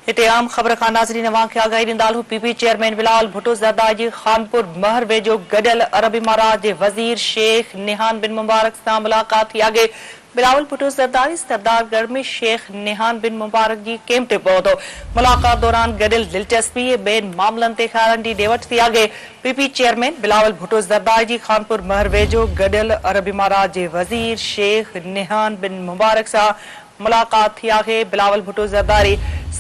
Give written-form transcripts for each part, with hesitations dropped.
هتي عام خبر کان ناظرين اوهان کي آگاهي ڏيندا هلون P P chairman Bilawal Bhutto Zardari جي خانپور مهر ويجهو گڏيل عرب امارات جي وزير شيخ نهان بن مبارڪ سان ملاقات ٿي آهي. بلاول ڀٽو زرداري سردار ڳڙهه ۾ شيخ نهان بن مبارڪ جي ڪيمپ تي پهتو. ملاقات دوران گڏيل دلچسپي ۽ ٻين معاملن تي خيالن جي ڏي وٺ ٿي آهي. P P chairman Bilawal Bhutto Zardari جي خانپور مهر ويجهو گڏيل عرب امارات جي وزير شيخ نهان بن مبارڪ سان ملاقات ٿي آهي، بلاول ڀٽو زرداري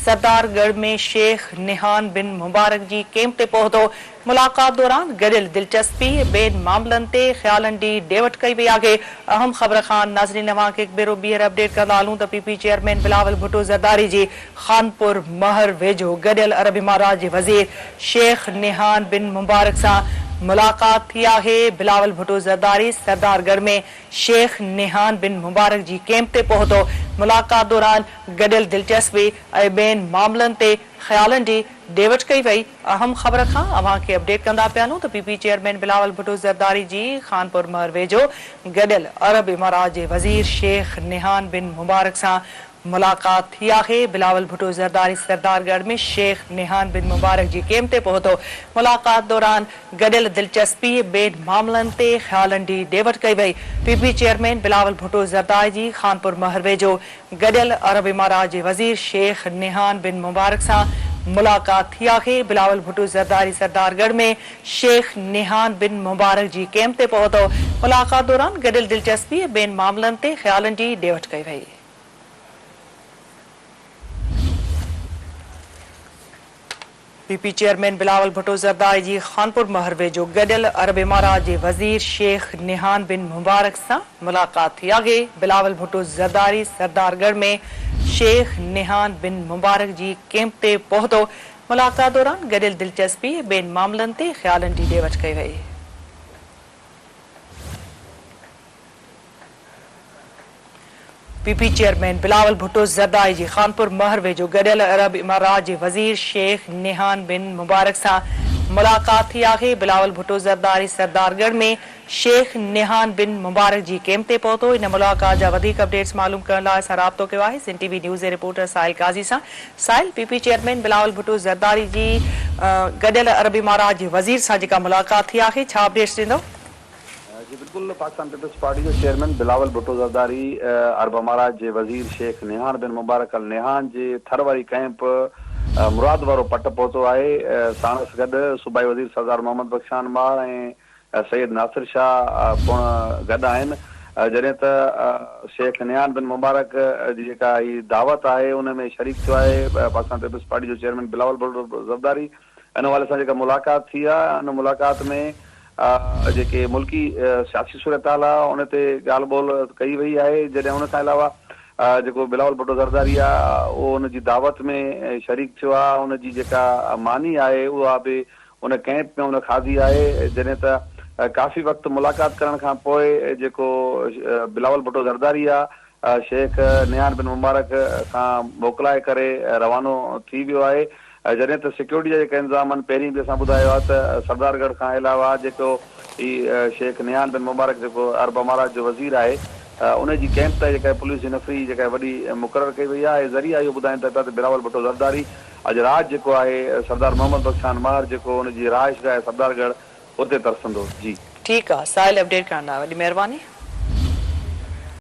سردار ڳڙهه ۾ شيخ نهان بن مبارڪ جي ڪيمپ تي پهتو، ملاقات دوران گڏيل دلچسپي ۽ ٻين معاملن تي خيالن جي ڏي وٺ ڪئي وئي آهي، اهم خبر کان ناظرين اوهان کي هڪ ڀيرو ٻيهر اپڊيٽ ڪندا هلون ته P P chairman Bilawal Bhutto Zardari جي خانپور مهر ويجهو گڏيل عرب امارات جي وزير شيخ نهان بن مبارڪ سان ملاقات ٿي آهي، بلاول ڀٽو زرداري سردار ڳڙهه ۾ شيخ نهان بن مبارڪ جي ڪيمپ تي پهتو، ملاقات دوران گڏيل دلچسپي ۽ ٻين معاملن تي خيالن جي ڏي وٺ ڪئي وئي، اهم خبر کان اوهان کي اپڊيٽ ڪندا پيا هلون ته P P chairman Bilawal Bhutto Zardari جي خانپور مهر ويجهو گڏيل عرب امارات جي وزير شيخ نهان بن مبارڪ سان ملاقات ٿي آهي، بلاول ڀٽو زرداري سردار ڳڙهه ۾ شيخ نهان بن مبارڪ جي ڪيمپ تي پهتو، ملاقات دوران گڏيل دلچسپي ۽ ٻين معاملن تي خيالن جي ڏي وٺ ڪئي وئي، P P chairman Bilawal Bhutto Zardari جي خانپور مهر ويجهو گڏيل عرب امارات جي وزير شيخ نهان بن مبارڪ سان ملاقات ٿي آهي، بلاول ڀٽو زرداري سردار ڳڙهه ۾ شيخ نهان بن مبارڪ جي ڪيمپ تي پهتو، ملاقات دوران گڏيل دلچسپي ۽ ٻين معاملن تي خيالن جي ڏي وٺ ڪئي وئي. P P chairman Bilawal Bhutto Zardari جي خانپور مهر ويجهو گڏيل عرب امارات جي وزير شيخ نهان بن مبارڪ سان ملاقات ٿي آهي. بلاول ڀٽو زرداري سردار ڳڙهه ۾ شيخ نهان بن مبارڪ جي ڪيمپ تي پهتو. ملاقات دوران گڏيل دلچسپي ۽ ٻين معاملن تي خيالن جي ڏي وٺ ڪئي وئي. P P chairman Bilawal Bhutto Zardari جي خانپور مهر ويجهو گڏيل عرب امارات جي وزير شيخ نهان بن مبارڪ سان ملاقات ٿي آهي، بلاول ڀٽو زرداري سردار ڳڙهه ۾ شيخ نهان بن مبارڪ جي ڪيمپ تي پهتو، ان ملاقات جا وڌيڪ اپڊيٽس معلوم ڪرڻ لاء اسان رابطو ڪيو آهي سنڌ ٽي وي نيوز جي رپورٽر ساحل قاضي سان، Sahil P P chairman Bilawal Bhutto Zardari جي گڏيل عرب امارات جي وزير سان جيڪا ملاقات ٿي آهي ڇا اپڊيٽس ڏيندو؟ جي بلڪل پاڪستان پيپلز پارٽي جو چيئرمين بلاول ڀٽو زرداري عرب امارات جي وزير شيخ نهان بن مبارڪ النهان جي ٿر واري ڪئمپ مراد وارو پٽ پهتو آهي ساڻس گڏ صوبائي وزير سردار محمد بخشان مار ۽ سيد ناصر شاهه پڻ گڏ آهن جڏهن ته شيخ نهان بن مبارڪ جي جيڪا هي دعوت آهي ان ۾ شريڪ ٿيو آهي پاڪستان پيپلز پارٽي جو چيئرمين بلاول ڀٽو زرداري ان حوالي سان جيڪا ملاقات ٿي آهي ان ملاقات ۾ جيڪي ملڪي سياسي صورتحال آهي ان تي ڳالهه ٻولهه ڪئي وئي آهي جڏهن ان کان علاوه جيڪو بلاول ڀٽو زرداري آهي اهو ان جي دعوت ۾ شريڪ ٿيو آهي ان جي جيڪا ماني آهي اها به ان ڪئمپ ۾ ان کاڌي آهي جڏهن ته ڪافي وقت ملاقات ڪرڻ کان پوء جيڪو بلاول ڀٽو زرداري آهي شيخ نهان بن مبارڪ کان موڪلائي ڪري روانو ٿي ويو آهي جڏهن ته سيڪيورٽي جا جيڪا انتظام آهن پهرين به اسان ٻڌايو آهي ته سردار ڳڙهه کان علاوه جيڪو هي شيخ نهان بن مبارڪ جيڪو عرب امارات جو وزير آهي ان جي ڪئمپ تائين جيڪا پوليس جي نفري جيڪا وڏي مقرر ڪئي وئي آهي ذريعا اهو ٻڌائين ٿا پيا ته بلاول ڀٽو زرداري اڄ رات جيڪو آهي سردار محمد بخش خان مهر جيڪو ان جي رهائش گاهه سردار ڳڙهه اتي ترسندو جي. ٺيڪ آ ساحل اپڊيٽ ڪرڻ لاء وڏي مهرباني.